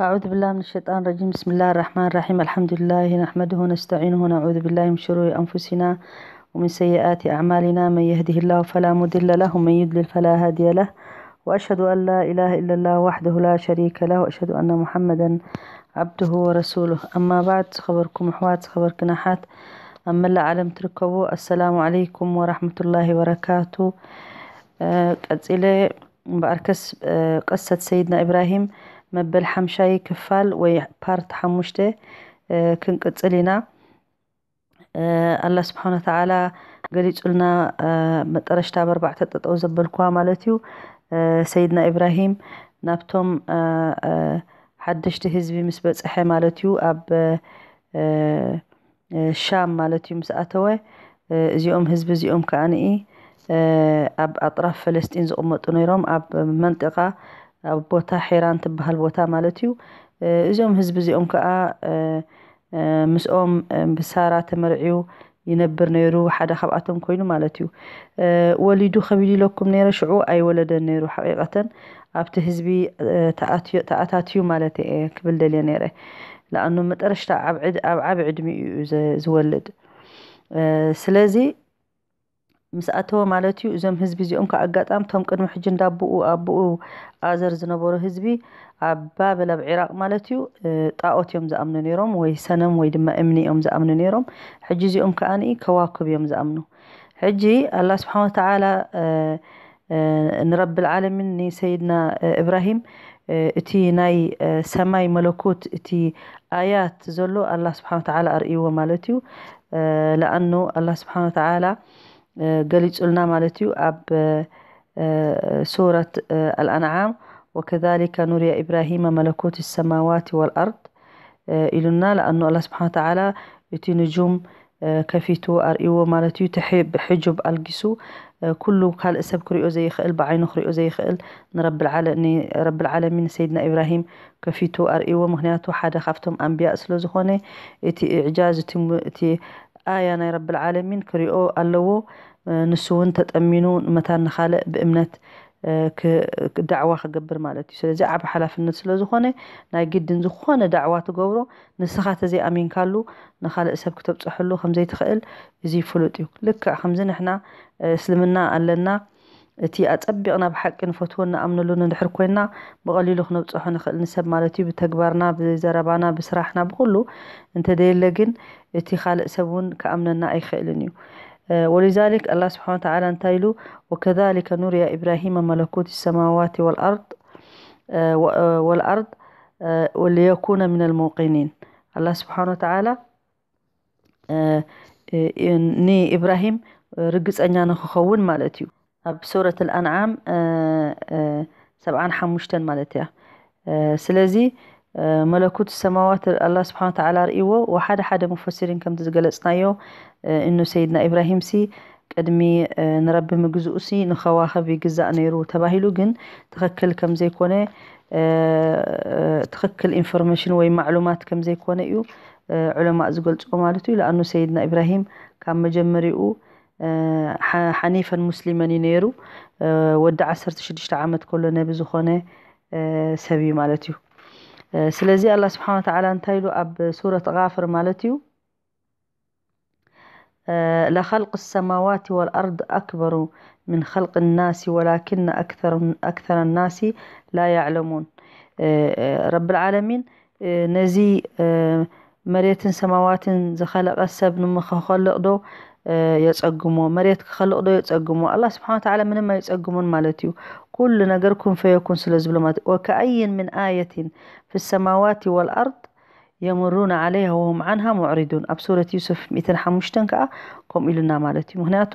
أعوذ بالله من الشيطان الرجيم. بسم الله الرحمن الرحيم. الحمد لله نحمده ونستعينه ونعوذ بالله من شرور أنفسنا ومن سيئات أعمالنا. من يهده الله فلا مضل له ومن يضلل فلا هادي له. وأشهد أن لا إله إلا الله وحده لا شريك له وأشهد أن محمدا عبده ورسوله. أما بعد، ዝኸበርኩም ኣሕዋት፣ ዝኸበርክን ኣሓት፣ ኣብ መላእ ዓለም ትርከቡ፣ ኣሰላሙ ዓለይኩም ወራሕመቱላሂ ወበረካቱ። ቀጺለ እምበኣርከስ፣ እ፣ ቅሰት ሰይድና ኢብራሂም መበል ሓምሻይ ክፋል ወይ ፓርት ሓሙሽተ፣ እ፣ ክንቅጽል ኢና። እ፣ ኣላህ ስብሓነ ወተዓላ ገሊጹልና፣ እ፣ መጠረሽታ ኣብ ኣርባዕተ ጠጠው ዘበልኩዋ ማለት እዩ። እ፣ ሰይድና ኢብራሂም ናብቶም፣ እ፣ እ፣ ሓደሽቲ ህዝቢ ምስ በጽሐ ማለት እዩ፣ ኣብ፣ እ፣ እ፣ ሻም ማለት እዩ ምስ ኣተወ፣ እ፣ እዚኦም ህዝቢ እዚኦም ከኣ ንኢ፣ እ፣ ኣብ ኣጥራፍ ፈለስጢን ዝቕመጡ ነይሮም፣ ኣብ መንጢቓ፣ ኣብ ቦታ ሒራን ትበሃል ቦታ ማለት እዩ። እ፣ እዚኦም ህዝቢ እዚኦም ከኣ፣ እ፣ እ፣ ምስኦም፣ እ፣ ብሳራ ተመርዕዩ ይነብር ነይሩ፣ ሓደ ካብኣቶም ኮይኑ ማለት እዩ። እ፣ ወሊዱ ከቢድ ኢለኩም ነይረ፣ ሽዑ ኣይወለደን ነይሩ። ሓቂቐተን ኣብቲ ህዝቢ፣ እ፣ ተኣትዮ-፣ ተኣታትዩ ማለት እየ ክብል ደልየ ነይረ። ለኣኑ መጠረሽታ ኣብ ዕድ-፣ ኣብ ዓቢ ዕድሚኡ እዩ ዘ-፣ ዝወልድ። እ፣ ስለዚ ምስ ኣተወ ማለት እዩ፣ እዞም ህዝቢ እዚኦም ከኣ ኣጋጣሚ እቶም ቅድሚ ሕጂ እንዳ ኣቦኡ፣ ኣቦኡ ኣዘር ዝነበሩ ህዝቢ ኣብ ባብል ኣብ ዒራቕ ማለት እዩ፣ እ፣ ጣኦት እዮም ዝኣምኑ ነይሮም፣ ወይ ሰነም ወይ ድማ እምኒ እዮም ዝኣምኑ ነይሮም። ሕጂ እዚኦም ከኣ ከዋክብ እዮም ዝኣምኑ። ሕጂ ኣላህ ስብሓነ ወተዓላ፣ እ፣ እ፣ ንረብል ዓለሚን ንሰይድና፣ እ፣ እብራሂም፣ እ፣ እቲ ናይ፣ እ፣ ሰማይ መለኮት እቲ ኣያት ዘሎ ኣላህ ስብሓነ ወተዓላ ኣርእይዎ ማለት እዩ። እ፣ ለኣኑ ኣላህ ስብሓነ ወተዓላ፣ እ፣ ገሊጹልና ማለት እዩ ኣብ፣ እ፣ ሱረት፣ እ፣ ኣልኣንዓም፣ "ወከዛሊከ ኑርያ ኢብራሂመ መለኮት ሰማዋት ወልኣርድ" እ፣ ኢሉና። ለኣኑ ኣላህ ስብሓነ ወተዓላ እቲ ንጁም፣ እ፣ ከፊቱ ኣርእይዎ ማለት እዩ። እቲ ሒ-፣ ብሕጁብ ኣልጊሱ፣ እ፣ ኩሉ ካልእ ሰብ ክሪኦ ዘይኽእል፣ ብዓይኑ ክሪኦ ዘይኽእል ንረብል ዓለ-፣ ንረብል ዓለሚን ሰይድና ኢብራሂም ከፊቱ ኣርእይዎ። ምኽንያቱ ሓደ ካብቶም ኣንብያ ስለ ዝኾነ፣ እቲ ኢዕጃዝ፣ እቲ ሙ-፣ እቲ ኣያ ናይ ረብል ዓለሚን ክሪኦ ኣለዎ። እ፣ ንሱ እውን ተጠሚኑ መታን ንኻልእ ብእምነት፣ እ፣ ክ-፣ ክ-፣ ዳዕዋ ክገብር ማለት እዩ። ስለዚ ዓቢ ሓላፍነት ስለ ዝኾነ፣ ናይ ግድን ዝኾነ ዳዕዋ ትገብሮ፣ ንስኻ ተዘይኣሚንካሉ ንኻልእ ሰብ ክተብጽሐሉ ከም ዘይትኽእል እዚ ፍሉጥ እዩ። ልክዕ ከምዚ ንሕና፣ እ፣ እስልምና ኣለና፣ እቲ ኣጸቢቕና ብሓቂ ንፈትዎን ንኣምነሉን እንድሕር ኮይንና፣ ብቐሊሉ ክነብጽሖ ንኽእል ንሰብ ማለት እዩ። ብተግባርና፣ ብዘረባና፣ ብስራሕና፣ ብኹሉ እንተደየለ ግን፣ እቲ ካልእ ሰብ እውን ክኣምነና ኣይኽእልን እዩ። እ፣ ወሊዛሊክ ኣላህ ስብሓነ ወተዓላ እንታይ ኢሉ? "ወከዛሊከ ኑርያ ኢብራሂመ መለኩት ሰማዋት ወልኣርድ፣ እ፣ ወ-፣ እ፣ ወልኣርድ፣ እ፣ ወሊየኩነ ሚነል ሙቂኒን።" ኣላህ ስብሓነ ወተዓላ፣ እ፣ እ፣ ንኢብራሂም ርግጸኛ ንክኸውን ማለት እዩ። ኣብ ሱረት ኣልኣንዓም፣ እ፣ እ፣ ሰብዓን ሓሙሽተን ማለት እያ። እ፣ ስለዚ፣ እ፣ መለኩት ሰማዋት ኣላህ ስብሓነ ወተዓላ ኣርእይዎ፣ ወሓደ ሓደ ሙፈሲሪን ከምቲ ዝገለጽናዮ፣ እ፣ እኑ ሰይድና ኢብራሂም ሲ ቅድሚ፣ እ፣ ንረቢ ምግዝኡ ሲ ንኸዋኽብ ይግዛእ ነይሩ ተባሂሉ፣ ግን ትኽክል ከም ዘይኮነ፣ እ፣ እ፣ ትኽክል ኢንፎርሜሽን ወይ ማዕሉማት ከም ዘይኮነ እዩ፣ እ፣ ዑለማእ ዝገልጽዎ ማለት እዩ። ለኣኑ ሰይድና ኢብራሂም ካብ መጀመሪኡ፣ እ፣ ሓ-፣ ሓኒፈን ሙስሊመን እዩ ነይሩ። እ፣ ወዲ ዓሰርተ ሽዱሽተ ዓመት ከሎ ነቢ ዝኾነ፣ እ፣ ሰብ እዩ ማለት እዩ። እ፣ ስለዚ ኣላህ ስብሓነ ወተዓላ እንታይ ኢሉ ኣብ ሱረት ጋፍር ማለት እዩ? እ፣ "ለኸልቅ ሰማዋት ወልኣርድ ኣክበሩ ምን ኸልቅ ናሲ ወላኪን ኣክተር፣ ኣክተር ናሲ ላ ያዕለሙን።" እ፣ እ፣ ረብል ዓለሚን፣ እ፣ ነዚ፣ እ፣ መሬትን ሰማዋትን ዝኸለቐ ሰብ ንምኸኸልቕ ዶ፣ እ፣ የጸግሞ? መሬት ክኸልቕ ዶ የጸግሞ? ኣላህ ስብሓነ ወተዓላ ምንም ኣይጸግሞን ማለት እዩ። ኩሉ ነገር ኩን ፈየኩን ስለ ዝብሎ ማለት እዩ። "ወከኣይን ምን ኣየትን ፊ ሰማዋት ወልኣርድ የምሩነ ዓለይሃ ወሁም ዓንሃ ሙዕሪዱን።" ኣብ ሱረት ዩሱፍ ሚእትን ሓሙሽተን ከኣ ከምኡ ኢሉና ማለት እዩ። ምኽንያቱ፣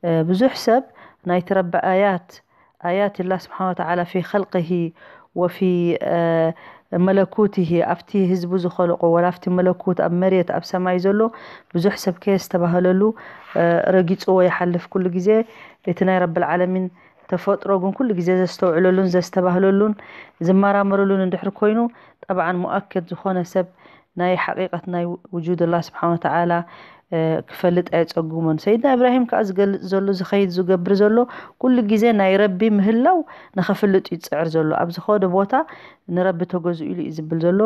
እ፣ ብዙሕ ሰብ ናይቲ ረቢ ኣያት፣ ኣያት ላህ ስብሓነ ወተዓላ ፊ ኸልቅሂ ወፊ፣ እ፣ መለኩትሂ፣ ኣብቲ ህዝቡ ዝኸለቆ፣ ወላ ኣብቲ መለኩት፣ ኣብ መሬት፣ ኣብ ሰማይ ዘሎ ብዙሕ ሰብ ከየስተባህለሉ፣ እ፣ ረጊጽዎ ይሓልፍ። ኩሉ ግዜ እቲ ናይ ረብል ዓለሚን ተፈጥሮ ግን ኩሉ ግዜ ዘስተውዕለሉን ዘስተባህለሉን ዝመራመረሉን እንድሕር ኮይኑ፣ ጠብዓን ሙኣከድ ዝኾነ ሰብ ናይ ሓቂቀት ናይ ውጁድ ኣላህ ስብሓነ ወተዓላ፣ ክፈልጥ ኣየጸጉሞን። ሰይድና ኢብራሂም ከዓ ዝገልጽ ዘሎ፣ ዝኸይድ ዝገብር ዘሎ፣ ኩሉ ግዜ ናይ ረቢ ምህላው ንኸፍልጥ እዩ ዝጽዕር ዘሎ። ኣብ ዝኸደ ቦታ ንረቢ ተገዝኡ ኢሉ እዩ ዝብል ዘሎ።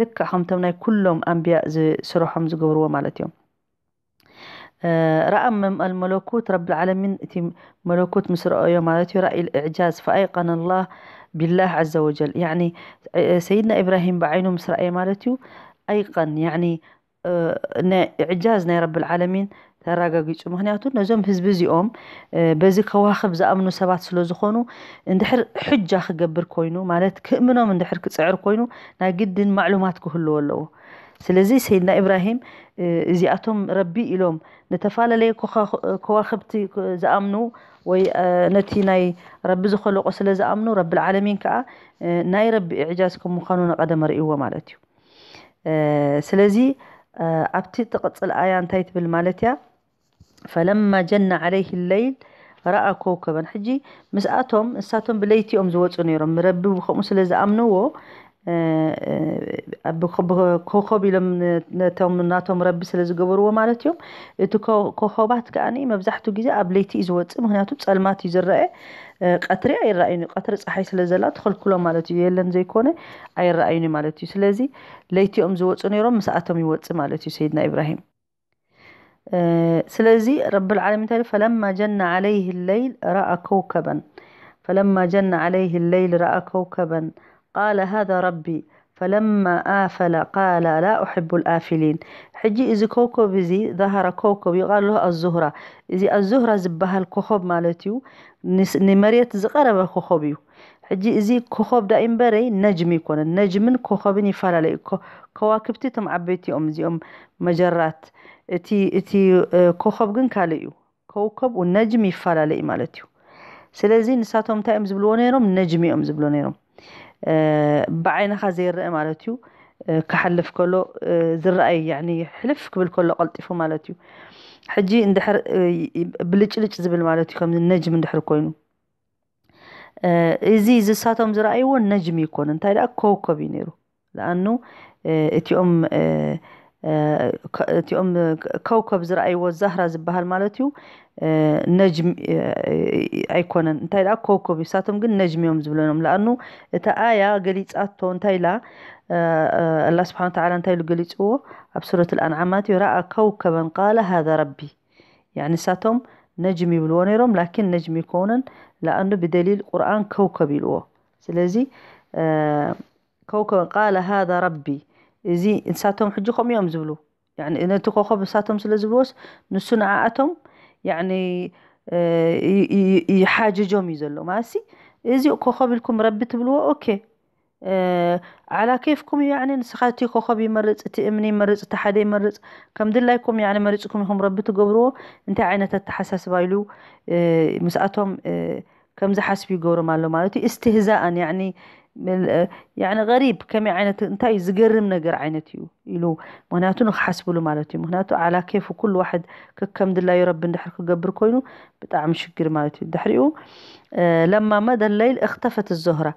ልክዕ ከምቶም ናይ ኩሎም ኣንብያ ዝስርሖም ዝገብርዎ ማለት እዮም። ረኣ መለኩት ረብል ዓለሚን፣ እቲ መለኩት ምስ ረኣዮ ማለት እዩ። ራእይ እዕጃዝ ፈኣይቀን ኣላህ ቢላህ ዓዘ ወጀል። ያኒ ሰይድና ኢብራሂም ብዓይኑ ምስ ረኣየ ማለት እዩ። ኣይቀን ያኒ እዕጃዝ ናይ ረብል ዓለሚን ተረጋጊጹ። ምክንያቱ ነዞም ህዝቢ እዚኦም በዚ ከዋኽብ ዝኣምኑ ሰባት ስለ ዝኾኑ፣ እንድሕር ሕጃ ክገብር ኮይኑ፣ ማለት ክእምኖም እንድሕር ክጽዕር ኮይኑ፣ ናይ ግድን ማዕሉማት ክህልዎ ኣለዎ። ስለዚ ሰይድና ኢብራሂም እዚኣቶም ረቢ ኢሎም ንተፈላለየ ከዋኽብቲ ዝኣምኑ ወይ ነቲ ናይ ረቢ ዝኸለቆ ስለ ዝኣምኑ፣ ረብል ዓለሚን ከዓ ናይ ረቢ እዕጃዝ ከም ምዃኑ ንቐደም ርእይዎ ማለት እዩ። ስለዚ ኣብቲ ትቕጽል ኣያ እንታይ ትብል ማለት እያ? ፈለማ ጀነ ዓለይህ ለይል ረኣ ኮውከበን። ሕጂ ምስኣቶም ንሳቶም ብለይቲ እዮም ዝወፁ ነይሮም። ረቢ ብከምኡ ስለ ዝኣምንዎ ኮኸብ ኢሎም ነቶም ናቶም ረቢ ስለ ዝገበርዎ ማለት እዮም። እቲ ኮኸባት ከዓኒ መብዛሕትኡ ግዜ ኣብ ለይቲ እዩ ዝወፅእ፣ ምክንያቱ ፀልማት እዩ ዝረአ። ቀትሪ ኣይረኣዩን እዩ። ቀትሪ ፀሓይ ስለ ዘላ ትኽልክሎ ማለት እዩ። የለን ዘይኮነ ኣይረኣዩን ማለት እዩ። ስለዚ ለይቲ እዮም ዝወፁ ነይሮም፣ ምስኣቶም ይወፅእ ማለት እዩ ሰይድና ኢብራሂም። ስለዚ ረብል ዓለሚን እንታይ ኢሉ? ፈለማ ጀነ ዓለይህ ለይል ረኣ ከውከበን። ፈለማ ጀነ ዓለይህ ለይል ረኣ ከውከበን ቃለ ሃዛ ረቢ ፈለማ ኣፈለ ቃለ ላ ኡሕቡ ልኣፊሊን። ሕጂ እዚ ከውከብ እዚ ዛሃራ ከውከብ ይቃል ኣለሁ ኣዙህራ። እዚ ኣዙህራ ዝበሃል ኮኸብ ማለት እዩ። ንመሬት ዝቀረበ ኮኸብ እዩ። ሕጂ እዚ ኮኸብ ዳእምበረይ ነጅሚ ይኮነን። ነጅምን ኮኸብን ይፈላለዩ። ከዋክብቲ እቶም ዓበይቲ እዮም እዚኦም መጀራት። እቲ እቲ ኮኸብ ግን ካልእ እዩ። ከውከብ ነጅም ይፈላለ እዩ ማለት እዩ። ስለዚ ንሳቶም እንታይ እዮም ዝብልዎ ነይሮም? ነጅሚ እዮም ዝብሎ ነይሮም። ብዓይንኻ ዘይረአ ማለት እዩ። ክሓልፍ ከሎ ዝረኣይ፣ ያኒ ሕልፍ ክብል ከሎ ቀልጢፉ ማለት እዩ። ሕጂ እንድሕር ብልጭልጭ ዝብል ማለት እዩ፣ ከም ነጅም እንድሕር ኮይኑ። እዚ ዝሳቶም ዝረኣይዎ ነጅም ይኮን፣ እንታይ ደኣ ኮውከብ እዩ ነይሩ። ለኣኑ እቲኦም እቲኦም ከውከብ ዝረኣይዎ ዛህራ ዝበሃል ማለት እዩ። ነጅም ኣይኮነን፣ እንታይ ደኣ ኮውከብ እዩ። እሳቶም ግን ነጅም እዮም ዝብለኖም። ለኣኑ እታ ኣያ ገሊጻቶ እንታይ ኢላ? ኣላ ስብሓን ተዓላ እንታይ ኢሉ ገሊጽዎ? ኣብ ሱረት ኣልኣንዓማት እዩ፣ ረኣ ከውከበን ቃለ ሃዛ ረቢ። ያኒ እሳቶም ነጅም ይብልዎ ነይሮም፣ ላኪን ነጅም ይኮነን። ለኣኑ ብደሊል ቁርኣን ከውከብ ኢልዎ። ስለዚ ከውከብ ቃለ ሃዛ ረቢ፣ እዚ ንሳቶም ሕጂ ከምኡ እዮም ዝብሉ። ያኒ ነቲ ኮኸብ ንሳቶም ስለ ዝብልዎስ፣ ንሱ ንዓኣቶም ያኒ ይሓጅጆም እዩ ዘሎ። ማሲ እዚ ኮኸብ ኢልኩም ረቢ ትብልዎ፣ ኦኬ፣ ዓላ ኬፍኩም እዩ። ያኒ ንስኻ እቲ ኮኸብ ይመርጽ፣ እቲ እምኒ ይመርጽ፣ እቲ ሓደ ይመርጽ፣ ከም ድላይኩም ያኒ መሪጽኩም ኢኹም ረቢ ትገብርዎ። እንታይ ዓይነት ኣተሓሳስባ ኢሉ ምስኣቶም ከም ዝሓስቡ ይገብሮም ኣሎ ማለት እዩ። እስትህዛኣን፣ ያኒ ያኒ ገሪብ፣ ከመይ ዓይነት፣ እንታይ ዝገርም ነገር ዓይነት እዩ ኢሉ፣ ምክንያቱ ንክሓስብሉ ማለት እዩ። ምክንያቱ ዓላ ኬፉ ኩሉ ዋሕድ ከከም ድላዩ ረቢ እንድሕር ክገብር ኮይኑ ብጣዕሚ ሽግር ማለት እዩ። ድሕሪኡ ለማ መደ ለይል እክተፈት ዞህራ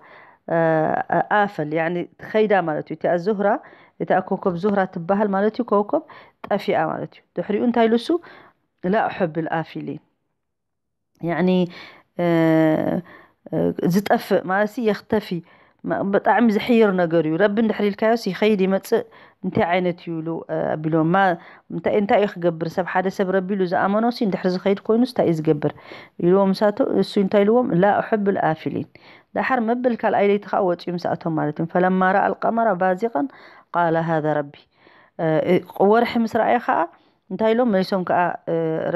ኣፈል፣ ያኒ ከይዳ ማለት እዩ። እቲኣ ዙህራ፣ እቲኣ ኮከብ ዙህራ ትበሃል ማለት እዩ። ኮከብ ጠፊኣ ማለት እዩ። ድሕሪኡ እንታይ ኢሉ እሱ? ላ ኡሕብል ኣፊሊን፣ ያኒ ዝጠፍእ ማለት ሲ የክተፊ። ብጣዕሚ ዝሕይር ነገር እዩ። ረቢ እንድሕር ኢልካዮስ ይኸይድ ይመፅእ፣ እንታይ ዓይነት እዩ ኢሉ ኣቢሎም ማ እንታይ እንታይ እዩ ክገብር? ሰብ ሓደ ሰብ ረቢ ኢሉ ዝኣመኖ ሲ እንድሕር ዝኸይድ ኮይኑስ እንታይ እዩ ዝገብር? ኢልዎም ምሳቶ እሱ እንታይ ኢልዎም? ላ ኡሕብል ኣፊሊን። ዳሓር መበል ካልኣይ ለይቲ ከዓ ወፂኡ ምስኣቶም ማለት እዩ። ፈለማ ረኣ ኣልቀመራ ባዚቀን ቃለ ሃዛ ረቢ። ወርሒ ምስ ረኣየ ከዓ እንታይ ኢሎም መሊሶም ከዓ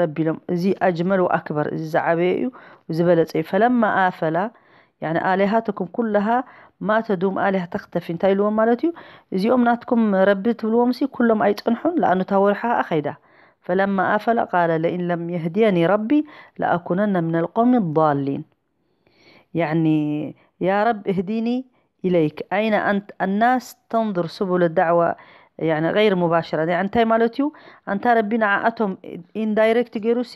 ረቢ ኢሎም፣ እዚ ኣጅመል ወኣክበር፣ እዚ ዝዓበየ እዩ፣ ዝበለፀ እዩ። ፈለማ ኣፈላ ያኒ ኣሊሃተኩም ኩለሃ ማ ተዱም ኣሊሃ ተክተፊ እንታይ ኢልዎም ማለት እዩ? እዚኦም ናትኩም ረቢ ትብልዎም ሲ ኩሎም ኣይፀንሑን፣ ለኣኑ እታ ወርሒ ከዓ ከይዳ። ፈለማ ኣፈለ ቃለ ለኢን ለም የህድየኒ ረቢ ለኣኩነነ ምን ኣልቀውሚ ዳሊን። ያኒ ያ ረብ እህዲኒ ኢለይክ ኣይነ ኣንት ኣናስ ተንظር ስቡል ዳዕዋ ያኒ ገይር ሙባሽራ። ያኒ እንታይ ማለት እዩ? ኣንታ ረቢ ንዓኣቶም ኢንዳይሬክት ገይሩ ሲ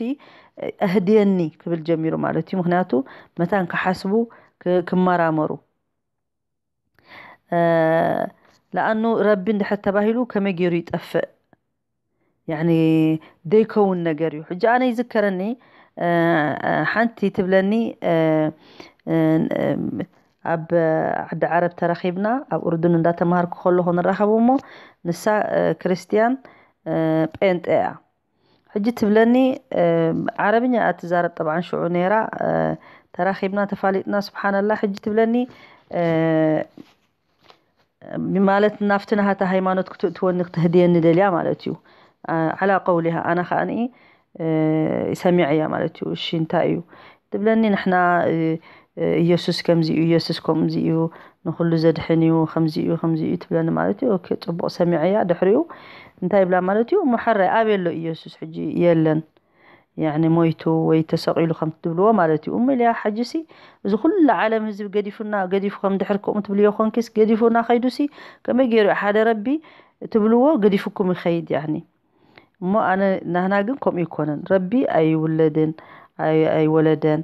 ኣህድየኒ ክብል ጀሚሩ ማለት እዩ። ምክንያቱ መታን ክሓስቡ ክመራመሩ። ለኣኑ ረቢ እንድሕር ተባሂሉ ከመይ ገይሩ ይጠፍእ? ያኒ ዘይከውን ነገር እዩ። ሕጂ ኣነ ይዝከረኒ፣ እ፣ እ፣ ሓንቲ ትብለኒ፣ እ፣ እ፣ እ፣ ኣብ ዓዲ ዓረብ ተራኺብና፣ ኣብ ኡርዱን እንዳተምሃርኩ ከለኹ ንራኸብ እሞ፣ ንሳ፣ እ፣ ክርስትያን፣ እ፣ ጴንጤ እያ። ሕጂ ትብለኒ፣ እ፣ ዓረብኛ እያ ትዛረብ፣ ጠብዓን ሽዑ ነይራ፣ እ፣ ተራኺብና፣ ተፋሊጥና፣ ስብሓንላ። ሕጂ ትብለኒ፣ እ፣ ማለት ናብቲ ናሃታ ሃይማኖት ክትእትወኒ፣ ክትህድየኒ ደልያ ማለት እዩ። ዓ-፣ ዓላ ቀውሊሃ፣ ኣነ ከኣኒ፣ እ፣ ሰሚዐያ ማለት እዩ። እሺ፣ እንታይ እዩ? ትብለኒ፣ ንሕና፣ እ፣ እ፣ ኢየሱስ ከምዚ እዩ፣ ኢየሱስ ከምዚ እዩ፣ ንኹሉ ዘድሕን እዩ፣ ከምዚ እዩ፣ ከምዚ እዩ ትብለኒ ማለት እዩ። ኦኬ፣ ጽቡቕ፣ ሰሚዐያ። ድሕሪኡ እንታይ ይብላ ማለት እዩ? እሞ ሕራይ፣ ኣበይ ኣሎ ኢየሱስ? ሕጂ የለን። ያኒ ሞይቱ ወይ ተሰቒሉ ከም ትብልዎ ማለት እዩ። እሞ ኢልያ፣ ሕጂሲ እዚ ኩሉ ዓለም ህዝቢ ገዲፉና፣ ገዲፉ ከም ድሕር ከምኡ ትብልዮ ኮንኪስ፣ ገዲፉና ከይዱሲ ከመይ ገይሩ እዩ ሓደ ረቢ ትብልዎ ገዲፉኩም ይኸይድ? ያኒ እሞ ኣነ፣ ናህና ግን ከምኡ ይኮነን። ረቢ ኣይውለድን፣ ኣይ-፣ ኣይወለደን፣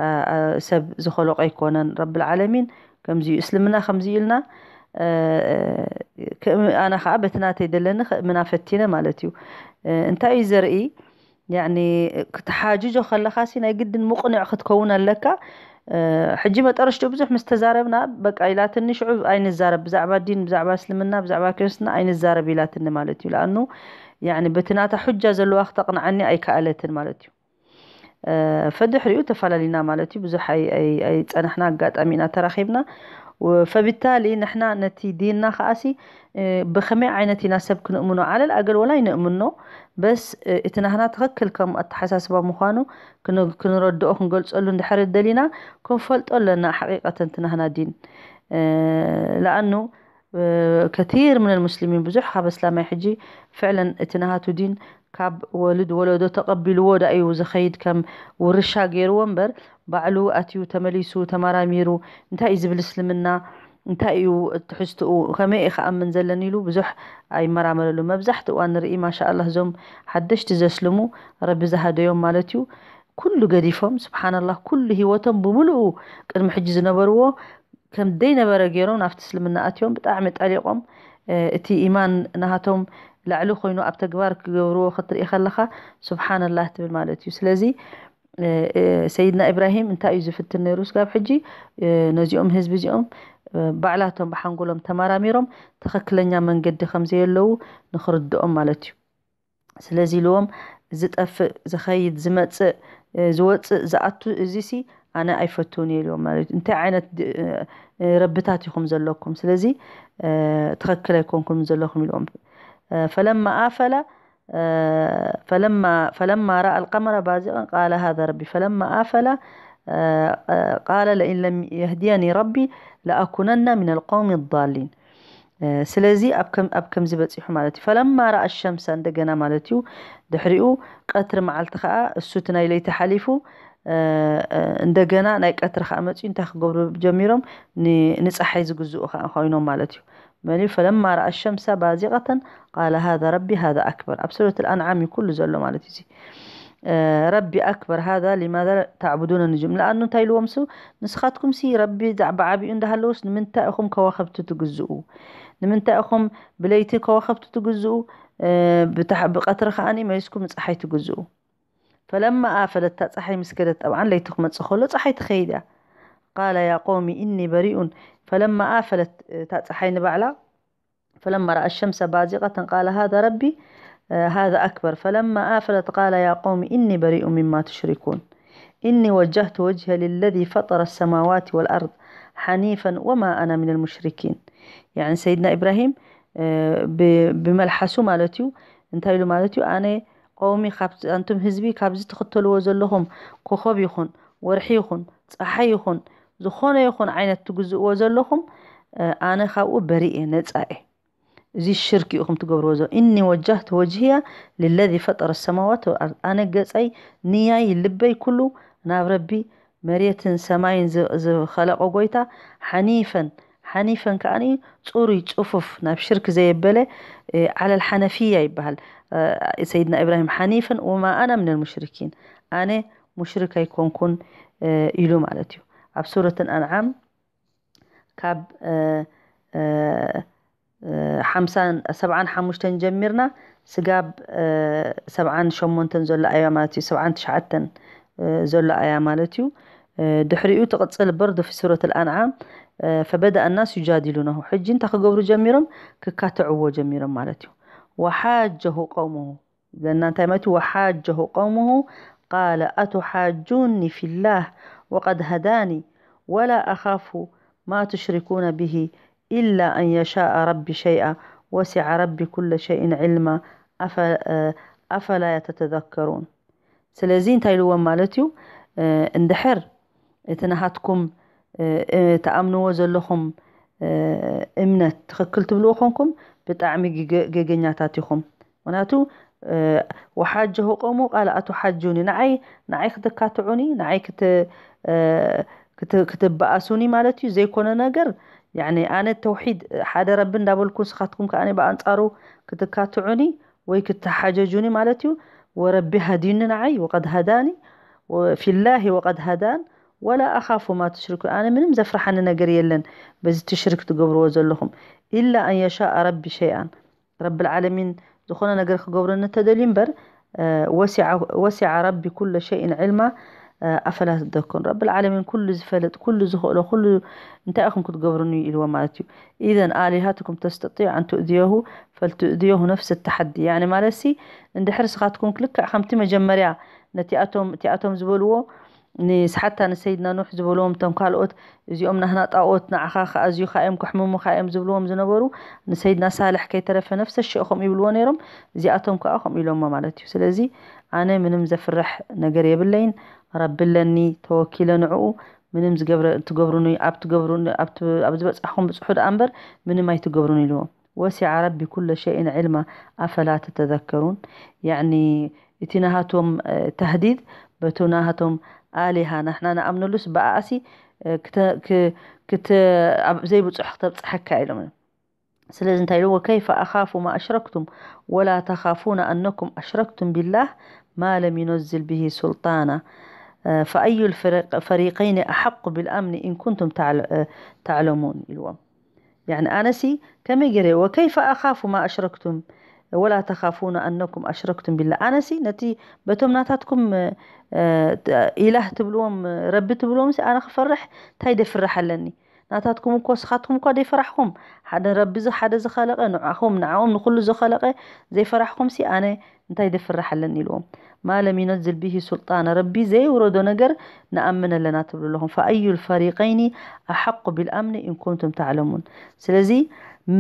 ኣ-፣ ኣ-፣ ሰብ ዝኸለቆ ኣይኮነን። ረብል ዓለሚን ከምዚ እዩ፣ እስልምና ከምዚ ኢልና፣ እ፣ እ፣ ክእም-፣ ኣነ ከዓ በቲ ናተይ ደለኒ ክእምና ፈቲነ ማለት እዩ። እ፣ እንታይ እዩ ዘርኢ? ያኒ ክትሓጅጆ ከለኻሲ ናይ ግድን ሙቕንዕ ክትከውን ኣለካ። እ፣ ሕጂ መጠረሽቱ ብዙሕ ምስ ተዛረብና፣ በቃ ኢላትኒ፣ ሽዑ ኣይንዛረብ፣ ብዛዕባ ዲን፣ ብዛዕባ እስልምና፣ ብዛዕባ ክርስትና ኣይንዛረብ ኢላትኒ ማለት እዩ። ለኣኑ ያኒ በቲ ናታ ሑጃ ዘለዋ ክተቕንዓኒ ኣይከኣለትን ማለት እዩ። እ፣ ፈድሕሪኡ ተፈላለና ማለት እዩ። ብዙሕ ኣይ-፣ ኣይ-፣ ኣይጸናሕና፣ ኣጋጣሚ ኢና ተራኺብና። ወ-፣ ፈቢታሊ ንሕና ነቲ ዲንና ከኣሲ፣ እ፣ ብኸመይ ዓይነት ኢና ሰብ ክንእምኖ? ዓለል ኣገል ወላ ኣይንእምኖ፣ በስ፣ እ፣ እቲ ናህና ትኽክል ከም ኣተሓሳስባ ምዃኑ ክን-፣ ክንረድኦ፣ ክንገልጸሉ እንድሕር ደሊና፣ ክንፈልጦ ኣለና ሓቂቀተን እቲ ናህና ዲን። እ፣ ለኣኑ፣ እ፣ ከቲር ምን ልሙስሊሚን፣ ብዙሕ ካብ ኣስላማይ ሕጂ ፍዕለን እቲ ናሃቱ ዲን ካብ ወልድ ወለዶ ተቐቢልዎ ዳ እዩ ዝኸይድ፣ ከም ውርሻ ገይርዎ እምበር፣ ባዕሉ ኣትዩ ተመሊሱ ተመራሚሩ፣ እንታይ እዩ ዝብል እስልምና፣ እንታይ እዩ ትሕዝትኡ፣ ከመይ እየ ክኣምን ዘለኒ ኢሉ ብዙሕ ኣይመራመረሉ። መብዛሕትኡ እዋን ንርኢ፣ ማሻኣላህ፣ እዞም ሓደሽቲ ዘስልሙ ረቢ ዝሃደዮም ማለት እዩ፣ ኩሉ ገዲፎም፣ ስብሓንላህ፣ ኩሉ ህይወቶም ብምሉኡ ቅድሚ ሕጂ ዝነበርዎ ከም ደይነበረ ገይሮም ናብቲ እስልምና ኣትዮም፣ ብጣዕሚ ጠሊቖም፣ እ፣ እቲ ኢማን ናሃቶም ላዕሊ ኮይኑ ኣብ ተግባር ክገብርዎ ክትርኢ ከለኻ፣ ስብሓንላህ ትብል ማለት እዩ። ስለዚ፣ እ፣ እ፣ ሰይድና ኢብራሂም እንታይ እዩ ዝፍትን ነይሩ? ስጋብ ሕጂ፣ እ፣ ነዚኦም ህዝቢ እዚኦም፣ እ፣ ባዕላቶም ብሓንጎሎም ተመራሚሮም ትኽክለኛ መንገዲ ከም ዘየለዉ ንኽርድኦም ማለት እዩ። ስለዚ ኢልዎም ዝጠፍእ፣ ዝኸይድ፣ ዝመጽእ፣ እ፣ ዝወጽእ፣ ዝኣቱ እዚሲ ኣነ ኣይፈትውን እየ ኢልዎም ማለት እዩ። እንታይ ዓይነት ድ-፣ እ፣ እ፣ ረብታት ኢኹም ዘለኩም? ስለዚ፣ እ፣ ትኽክል ኣይኮንኩም ዘለኹም ኢልዎም። እ፣ ፈለማ ኣፈለ፣ እ፣ ፈለማ፣ ፈለማ ረኣ القمر بازغا قال هذا ربي فلما أفل، እ፣ እ፣ قال لئن لم يهديني ربي لأكونن من القوم الضالين። እ፣ ስለዚ ኣብ ከም-፣ ኣብ ከምዚ በጺሑ ማለት እዩ። ፈለማ ረኣ ሸምሰ እንደገና ማለት እዩ። ድሕሪኡ ቀትሪ መዓልቲ ከኣ እሱ እቲ ናይ ለይቲ ሓሊፉ፣ እ፣ እ፣ እንደገና ናይ ቀትሪ ከኣ መጺኡ እንታይ ክገብሩ ጀሚሮም? ን-፣ ንጸሓይ ዝግዝኡ ከኣ ኮይኖም ማለት እዩ። መን እዩ? ፈለማ ረኣ ሸምሰ ባዚቐተን ቃለ ሃዛ ረቢ ሃዛ ኣክበር። ኣብ ሱረት ኣልኣንዓም እዩ ኩሉ ዘሎ ማለት እዩ። እዚ፣ እ፣ ረቢ ኣክበር ሃዛ ሊማዛ ተዕቡዱነ ንጁም። ለኣኑ እንታይ ኢልዎም እሱ? ንስኻትኩም ሲ ረቢ ዛዕባ ዓቢኡ እንዳሃለውስ ንምንታይ ኢኹም ከዋኽብቲ ትግዝኡ? ንምንታይ ኢኹም ብለይቲ ከዋኽብቲ ትግዝኡ? እ፣ ብታሕ-፣ ብቐትሪ ከኣኒ መሊስኩም ንጸሓይ ትግዝኡ። ፈለማ ኣፈለት፣ እታ ጸሓይ ምስ ከደት፣ ጠብዓን ለይቲ ክመጽእ ከሎ ጸሓይ ትኸይድ እያ። ቃለ ያ ቆሚ ኢኒ በሪኡን፣ ፈለማ ኣፈለት፣ እታ ጸሓይ ንባዕላ፣ ፈለማ ረኣ ሸምሰ ባዚቐተን ቃለ ሃዛ ረቢ፣ እ፣ ሃዛ ኣክበር፣ ፈለማ ኣፈለት ቃለ ያ ቆሚ ኢኒ በሪኡ ሚማ ቱሽሪኩን፣ ኢኒ ወጀህቱ ወጅሂየ ሊለዚ ፈጠረ ሰማዋት ወልኣርድ ሓኒፈን ወማ ኣና ሚነል ሙሽሪኪን። ያኒ ሰይድና ኢብራሂም፣ እ፣ ብ-፣ ብመልሓሱ ማለት እዩ፣ እንታይ ኢሉ ማለት እዩ? ኣነ ቀውሚ፣ ካብ፣ ኣንቱም ህዝቢ፣ ካብዚ ትኽተልዎ ዘለኹም ኮኸብ ይኹን፣ ወርሒ ይኹን፣ ጸሓይ ይኹን፣ ዝኾነ ይኹን ዓይነት ትግዝእዎ ዘለኹም፣ እ፣ ኣነ ካብኡ በሪእ እየ፣ ነጻ እየ። እዚ ሽርክ ኢኹም ትገብርዎ ዘሎ። ኢኒ ወጃህቱ ወጅህየ ልለዚ ፈጠረ ሰማዋት ወልኣርድ። ኣነ ገጸይ፣ ንያይ፣ ልበይ ኩሉ ናብ ረቢ መሬትን ሰማይን ዝ-፣ ዝኸለቐ ጎይታ፣ ሓኒፈን፣ ሓኒፈን ከኣኒ ጽሩይ ጽፉፍ፣ ናብ ሽርክ ዘየበለ፣ እ፣ ዓለል ሓነፍያ ይበሃል። እ፣ ሰይድና ኢብራሂም ሓኒፈን ወማ ኣና ሚነል ሙሽሪኪን፣ ኣነ ሙሽሪክ ኣይኮንኩን፣ እ፣ ኢሉ ማለት እዩ። ኣብ ሱረት ኣንዓም ካብ፣ እ፣ እ፣ እ፣ ሓምሳን፣ ሰብዓን ሓሙሽተን ጀሚርና ስጋብ ሰብዓን ሸሞንተን ዘሎ ኣያ ማለት እዩ። ሰብዓን ትሽዓተን ዘሎ ኣያ ማለት እዩ። ድሕሪኡ ትቕፅል በርዶ ፊ ሱረት ኣልኣንዓም ፈበደ ኣናስ ዩጃዲሉነሁ። ሕጂ እንታይ ክገብሩ ጀሚሮም? ክካትዕዎ ጀሚሮም ማለት እዩ። ወሓጀሁ ቀውሙሁ ለና እንታይ ማለት እዩ? ወሓጀሁ ቀውሙሁ ቃለ ኣቱሓጁኒ ፊላህ ወቀድ ሃዳኒ ወላ ኣኻፉ ማ ቱሽሪኩነ ብሂ ኢላ ኣን የሻእ ረቢ ሸይኣ ወሲዐ ረቢ ኩለ ሸይን ዕልማ ኣፈላ ተተዘከሩን። ስለዚ እንታይ ኢልዎም ማለት እዩ? እንድሕር እቲ ናሃትኩም ትኣምንዎ ዘለኹም እምነት ትኽክል ትብልዎ ኮንኩም ብጣዕሚ ገገኛታት ኢኹም። ምክንያቱ ወሓጀሁ ቀውሙ ቃል ኣቱሓጁኒ ንዓይ ንዓይ ክትካትዑኒ ንዓይ ክትበኣሱኒ ማለት እዩ ዘይኮነ ነገር። ኣነ ተውሒድ ሓደ ረቢ እንዳበልኩ ንስኻትኩም ከዓ ብኣንፃሩ ክትካትዑኒ ወይ ክትሓጀጁኒ ማለት እዩ። ወረቢ ሃዲኒ ንዓይ ወቀድ ሃዳኒ ፊላሂ ወቀድ ሃዳን ወላ ኣኻፉ ማ ትሽሪኩን። ኣነ ምንም ዘፍርሓኒ ነገር የለን በዚ ትሽርክ ትገብርዎ ዘለኹም ኢላ ኣን የሻእ ረቢ ሸይኣን። ረብል ዓለሚን ዝኾነ ነገር ክገብረኒ እንተደልዩ እምበር ወሲዐ ረቢ ኩለ ሸይን ዕልማ ኣፈላ ተዘከሩን። ረብል ዓለሚን ኩሉ ዝፈልጥ ኩሉ ዝኽእሎ ኩሉ እንታይ ኢኹም ክትገብሩኒ ኢልዎ ማለት እዩ። ኢዘን ኣሊሃትኩም ተስተጢዕ ኣን ትእዝየሁ ፈልትእዝየሁ ነፍስ ተሓዲ። ያኒ ማለት ሲ እንድሕር ስኻትኩም ክልክዕ ከምቲ መጀመርያ ነቲኣቶም እቲኣቶም ዝበልዎ ንስሓታ ንሰይድና ኑሕ ዝበልዎም እቶም ካልኦት እዚኦም ናህና ጣኦት ንዓኻ ከኣዝዩኻ እዮም ክሕምሙኻ እዮም ዝብልዎም ዝነበሩ ንሰይድና ሳልሕ ከይተረፈ ነፍሰ ሽእኹም ይብልዎ ነይሮም። እዚኣቶም ከዓ ከምኡ ኢሎሞ ማለት እዩ። ስለዚ ኣነ ምንም ዘፍርሕ ነገር የብለይን። ረቢ ኣለኒ ተወኪለ ንዕኡ ምንም ዝገብረ ትገብሩኒ ኣብ ትገብሩኒ ኣብ ዝበፃኹም ብፅሑ ደኣ እምበር ምንም ኣይትገብሩኒ ኢልዎም። ወሲዐ ረቢ ኩለ ሸይን ዕልማ ኣፈላ ተተዘከሩን። ያኒ እቲ ናሃቶም ተህዲድ በቲ ናሃቶም ኣሊሃ ናሕና ንኣምነሉስ ብኣኣሲ ዘይብፁሕ ክተብፅሐካ ኢሎም። ስለዚ እንታይ ኢሉ ወከይፈ ኣኻፉ ማ ኣሽረክቱም ወላ ተኻፉና ኣነኩም ኣሽረክቱም ቢላህ ማ ለም ዩነዝል ብሂ ሱልጣና ፈኣዩ ፈሪቀይን ኣሓቁ ብልኣምኒ ኢንኩንቱም ተዕለሙን ኢልዎም። ያኒ ኣነሲ ከመይ ገይረ ወከይፈ ኣኻፉ ማ ኣሽረክቱም ወላ ተኻፉና ኣነኩም ኣሽረክቱም ቢላ ኣነሲ ነቲ በቶም ናታትኩም ኢላህ ትብልዎም ረቢ ትብልዎም ኣነ ክፈርሕ እንታይ ደፍርሕ ኣለኒ? ናታትኩም እኮ ስኻትኩም እኳ ዘይፈራሕኹም ሓደ ረቢ ሓደ ዝኸለቀ ንዓኹም ንዓኦም ንኩሉ ዝኸለቀ ዘይፈራሕኹም ሲ ኣነ እንታይ ደፍርሕ ኣለኒ ኢልዎም። ማ ለም ዩነዝል ብሂ ሱልጣና ረቢ ዘይውረዶ ነገር ንኣምን ኣለና ትብሉ ኣለኹም። ፈኣዩ ልፈሪቀይኒ ኣሓቁ ቢልኣምኒ ኢንኩንቱም ተዕለሙን። ስለዚ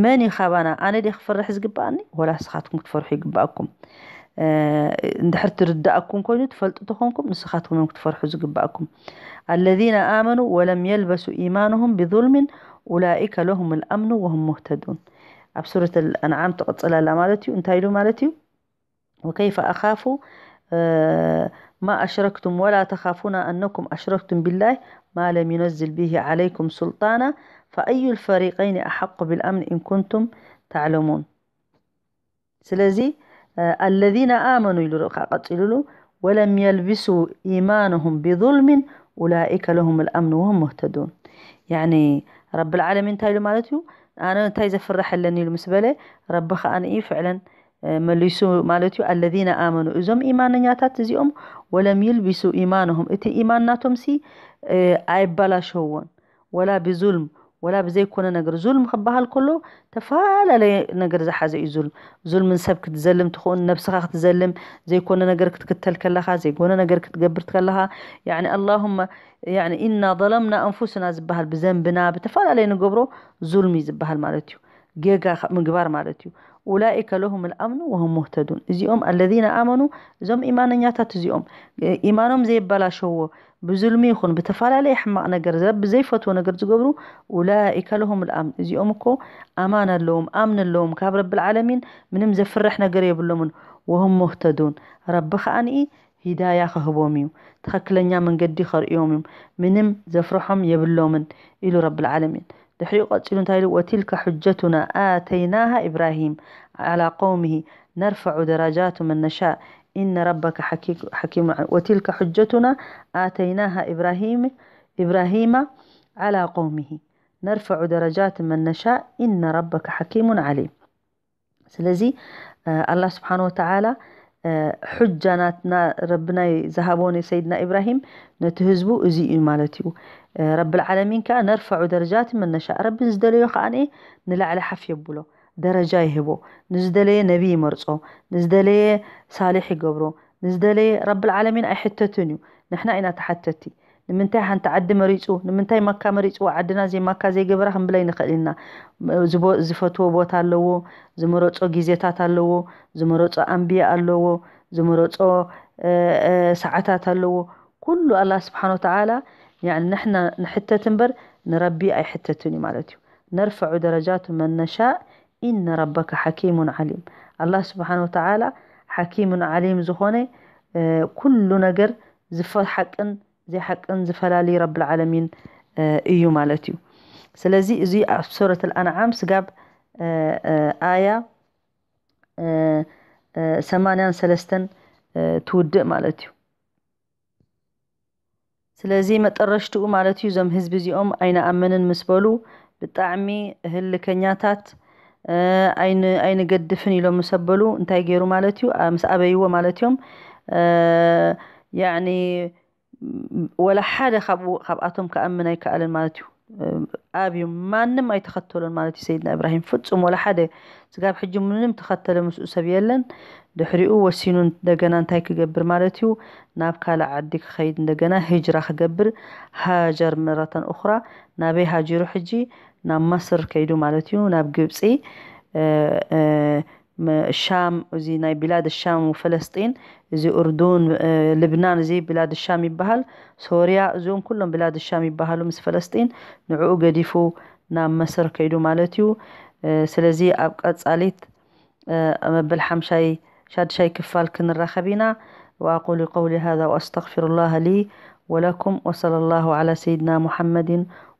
መን እዩ ካባና ኣነ ደ ክፈርሕ ዝግባኣኒ ወላ ስኻትኩም ክትፈርሑ ይግባኣኩም። እንድሕር ትርዳእኩም ኮይኑ ትፈልጡ ተኾንኩም ንስኻትኩም እዮም ክትፈርሑ ዝግባኣኩም። ኣለዚነ ኣመኑ ወለም የልበሱ ኢማንሁም ብظልምን ኡላኢከ ለሁም ልኣምኑ ወሁም ሙህተዱን። ኣብ ሱረት ኣንዓም ትቕፅል ኣላ ማለት እዩ። እንታይ ኢሉ ማለት እዩ? ወከይፈ ኣኻፉ ማ ኣሽረክቱም ወላ ተኻፉና ኣነኩም ኣሽረክቱም ቢላህ ማ ለም ዩነዝል ብሂ ዓለይኩም ሱልጣና ፈኣዩ ልፈሪቀይን ኣሓቁ ብልኣምን ኢንኩንቱም ተዕለሙን። ስለዚ ኣለዚነ ኣመኑ ኢሉ ከዓ ቀፂሉሉ ወለም የልብሱ ኢማንሁም ብظልምን ኡላኢከ ለሁም ልኣምኑ ወሁም ሙህተዱን። ያኒ ረብል ዓለሚን እንታይ ኢሉ ማለት እዩ? ኣነ እንታይ ዘፍርሕ ኣለኒ ኢሉ ምስ በለ ረቢ ከዓ ንኢ ፍዕለን መሊሱ ማለት እዩ። ኣለዚነ ኣመኑ እዞም ኢማነኛታት እዚኦም ወለም ይልቢሱ ኢማንሁም እቲ ኢማን ናቶም ሲ ኣይባላሸውዎን ወላ ብዙልም ወላ ብዘይኮነ ነገር ዙልም ክበሃል ከሎ ተፈላለየ ነገር ዝሓዘ እዩ። ዙልም ዙልም ንሰብ ክትዘልም ትኸውን ነብስኻ ክትዘልም ዘይኮነ ነገር ክትክተል ከለኻ ዘይኮነ ነገር ክትገብር ከለኻ ያኒ ኣላሁመ ያኒ ኢና ዘለምና ኣንፉስና ዝበሃል ብዘንብና ብተፈላለየ ንገብሮ ዙልም እዩ ዝበሃል ማለት እዩ። ጌጋ ምግባር ማለት እዩ። ኡላኢከ ለሁም ልኣምኑ ወሁም ሙህተዱን እዚኦም ኣለዚነ ኣመኑ እዞም ኢማነኛታት እዚኦም ኢማኖም ዘየበላሸዎ ብዙልሚ ይኹን ብተፈላለየ ሕማቕ ነገር ረቢ ዘይፈትዎ ነገር ዝገብሩ ኡላኢከ ለሁም ልኣምን እዚኦም እኮ ኣማን ኣለዎም ኣምን ኣለዎም ካብ ረብል ዓለሚን ምንም ዘፍርሕ ነገር የብሎምን። ወሁም ሙህተዱን ረቢ ከዓ ንኢ ሂዳያ ክህቦም እዩ። ትኽክለኛ መንገዲ ከርእዮም እዮም። ምንም ዘፍርሖም የብሎምን ኢሉ ረብል ዓለሚን። ድሕሪኡ ቀፂሉ እንታይ ኢሉ? ወቲልከ ሑጀቱና ኣተይናሃ ኢብራሂም ዓላ ቀውሚሂ ነርፈዑ ደረጃቱ መን ነሻእ ኢነ ረበከ ሓኪሙ ዓሊም። ወቲልከ ሑጀቱና ኣተይናሃ ኢብራሂም ኢብራሂማ ዓላ ቀውሚሂ ነርፈዑ ደረጃት መን ነሻእ ኢነ ረበከ ሓኪሙን ዓሊም። ስለዚ ኣላህ ስብሓን ወተዓላ፣ እ፣ ሑጃ ናትና ረቢ ናይ ዝሃቦ ንሰይድና ኢብራሂም ነቲ ህዝቡ እዚ እዩ ማለት እዩ። እ፣ ረብል ዓለሚን ከኣ ነርፈዑ ደረጃት መነሻ፣ ረቢ ንዝደለዮ ከኣ ንላዕሊ ሓፍ የብሎ፣ ደረጃ ይህቦ። ንዝደለየ ነቢ ይመርጾ፣ ንዝደለየ ሳልሕ ይገብሮ፣ ንዝደለየ ረብል ዓለሚን ኣይሕተትን እዩ። ንሕና ኢና ተሓተቲ። ንምንታይ ሓንቲ ዓዲ መሪጹ፣ ንምንታይ ማካ መሪጹ፣ ዓድና ዘይ ማካ ዘይገበራ ክንብላ ይንኽእል ኢና። ዝቦ-፣ ዝፈትዎ ቦታ ኣለዎ፣ ዝመረጾ ግዜታት ኣለዎ፣ ዝመረጾ ኣንብያ ኣለዎ፣ ዝመረጾ፣ እ፣ እ፣ ሰዓታት ኣለዎ። ኩሉ ኣላህ ስብሓን ወተዓላ፣ ያኒ ንሕና ንሕተት እምበር ንረቢ ኣይሕተትን እዩ ማለት እዩ። ነርፈዑ ደረጃቱ መን ነሻእ፣ ኢነ ረበከ ሓኪሙን ዓሊም። ኣላህ ስብሓን ወተዓላ ሓኪሙን ዓሊም ዝኾነ፣ እ፣ ኩሉ ነገር ዝፈ-፣ ሓቅን ዘይሓቅን ዝፈላሊ ረብል ዓለሚን፣ እ፣ እዩ ማለት እዩ። ስለዚ እዚ ኣብ ሱረት ኣልኣንዓም ስጋብ፣ እ፣ እ፣ ኣያ፣ እ፣ እ፣ ሰማንያን ሰለስተን፣ እ፣ ትውድእ ማለት እዩ። ስለዚ መጠረሽትኡ ማለት እዩ፣ እዞም ህዝቢ እዚኦም ኣይንኣምንን ምስ በሉ፣ ብጣዕሚ ህልከኛታት፣ እ፣ ኣይን-፣ ኣይንገድፍን ኢሎም ምስ ኣበሉ እንታይ ገይሩ ማለት እዩ? ኣ-፣ ምስ ኣበይዎ ማለት እዮም። እ፣ ያዕኒ ወላ ሓደ ካብኡ፣ ካብኣቶም ክኣምን ኣይከኣለን ማለት እዩ። ኣብዮም ማንም ኣይተኸተሎን ማለት እዩ። ሰይድና እብራሂም ፍጹም ወላ ሓደ ስጋብ ሕጂ ምንም ተኸተለ ምስኡ ሰብ የለን። ድሕሪኡ ወሲኑ እንደገና እንታይ ክገብር ማለት እዩ? ናብ ካልእ ዓዲ ክኸይድ፣ እንደገና ሂጅራ ክገብር፣ ሃጀር መረተን ኡኽራ። ናበይ ሃጂሩ ሕጂ? ናብ መስር ከይዱ ማለት እዩ፣ ናብ ግብጺ። እ፣ እ፣ መ-፣ ሻም፣ እዚ ናይ ቢላድ ሻም ወፈለስጢን፣ እዚ ኡርዱን፣ እ፣ ልብናን፣ እዚ ቢላድ ሻም ይበሃል። ሶርያ፣ እዚኦም ኩሎም ቢላድ ሻም ይበሃሉ። ምስ ፈለስጢን ንዕኡ ገዲፉ ናብ መስር ከይዱ ማለት እዩ። እ፣ ስለዚ ኣብ ቀጻሊት፣ እ፣ መበል ሓምሻይ፣ ሻድሻይ ክፋል ክንራኸብ ኢና። وأقول قولي هذا وأستغفر الله لي ولكم وصلى الله على سيدنا محمد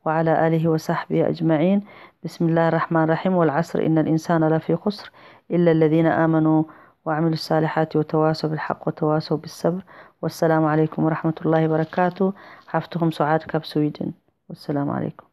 وعلى آله وصحبه أجمعين. بسم الله الرحمن الرحيم. والعصر إن الإنسان لفي خسر إلا الذين آمنوا وعملوا الصالحات وتواصوا بالحق وتواصوا بالصبر. والسلام عليكم ورحمة الله وبركاته. ሓፍትኹም ሱዓድ ካብ ስዊድን። والسلام عليكم.